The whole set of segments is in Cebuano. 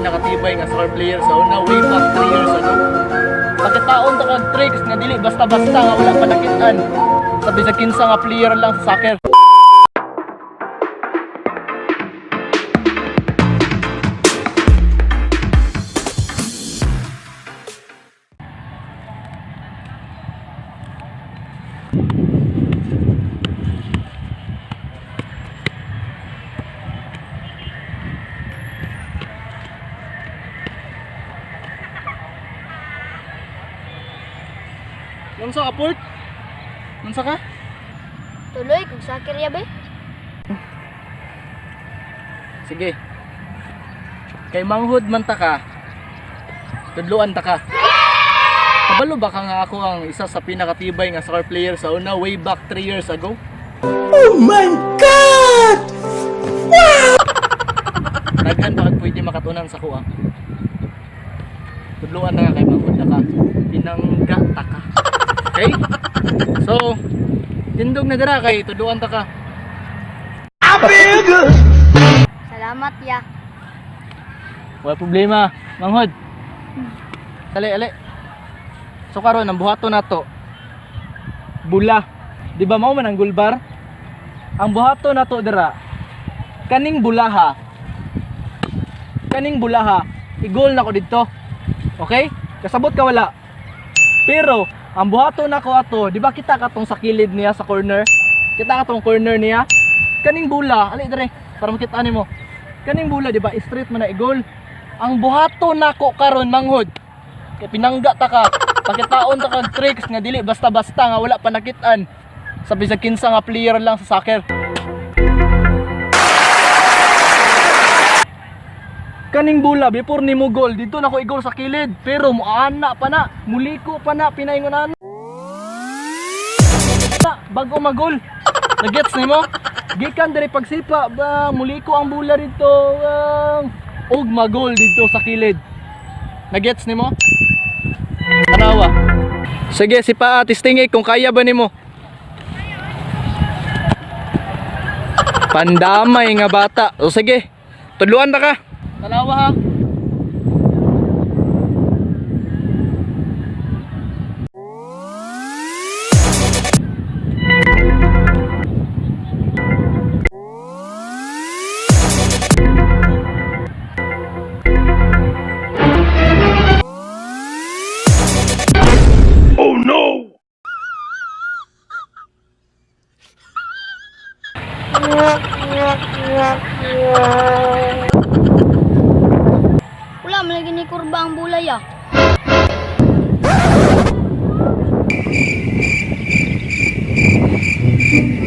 pinakatibay nga soccer player sa una way back 3 years ago. Pagkataon ta kag tricks nga dili basta-basta nga wala pa nakitaan sa bisag kinsa nga player lang sa soccer. Unsa ka, Port? Unsa ka? Tuloy kung soccer ya be. Sige. Kay manghod man ta ka, tudluan ta ka. Kabalo ba ka nga ako ang isa sa pinakatibay nga soccer player sa una way back 3 years ago? Oh my God! Wow! Daghan ba kag pwede makatunan sa kuha? Tudluan ta ka kay manghod ta ka. Pinangga ta ka. Okay? So, tindog na dira kay tudluan ta ka. Salamat ya. Wala problema, manghod. Ali, ali. So karon ang buhaton nato. Bula. Di ba mao man ang gulbar? Ang buhaton nato dira. Kaning bulaha. Kaning bulaha, igol nako didto. Okay? Kasabot ka wala? Pero ang buhaton nako ato, di ba kita katong sa kilid niya sa corner? Kita katong corner niya. Kaning bula, ali dire para makita nimo. Kaning bula, di ba? Straight man na igol. Ang buhaton nako karon manghod. Kay pinangga ta ka. Pakitaon ta kag tricks nga dili basta-basta nga wala pa nakitaan sa bisag kinsa nga player lang sa soccer. Kaning bula before nimo goal dito nako igol sa kilid pero muana pa na, muliko pa na pinaingon na bago magol. Nagets nimo? Gikan diri pagsipa ba muliko ang bula dito ang og magol dito sa kilid. Nagets nimo? Tanawa. Sige, si Paa, testing eh, kung kaya ba nimo. Pandamay nga bata. O sige, tudluan ta ka. Tanawa ha. Oh no! Wala man lagi ni kurba ang bula ya.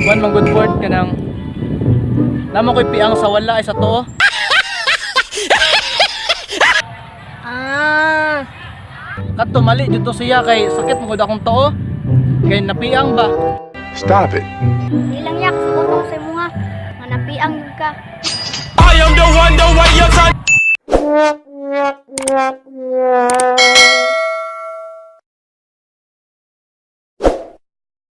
Juan, mang good port ka nang. Namo ko'y piang sa wala ay sa tuo. Ah, Kadto mali dito siya kay sakit mo gud akong tuo. Kay napiang ba? Stop it. silang ya kasabot ako sa imuha. Nga napiang gyud ka. I am the one, the way your son.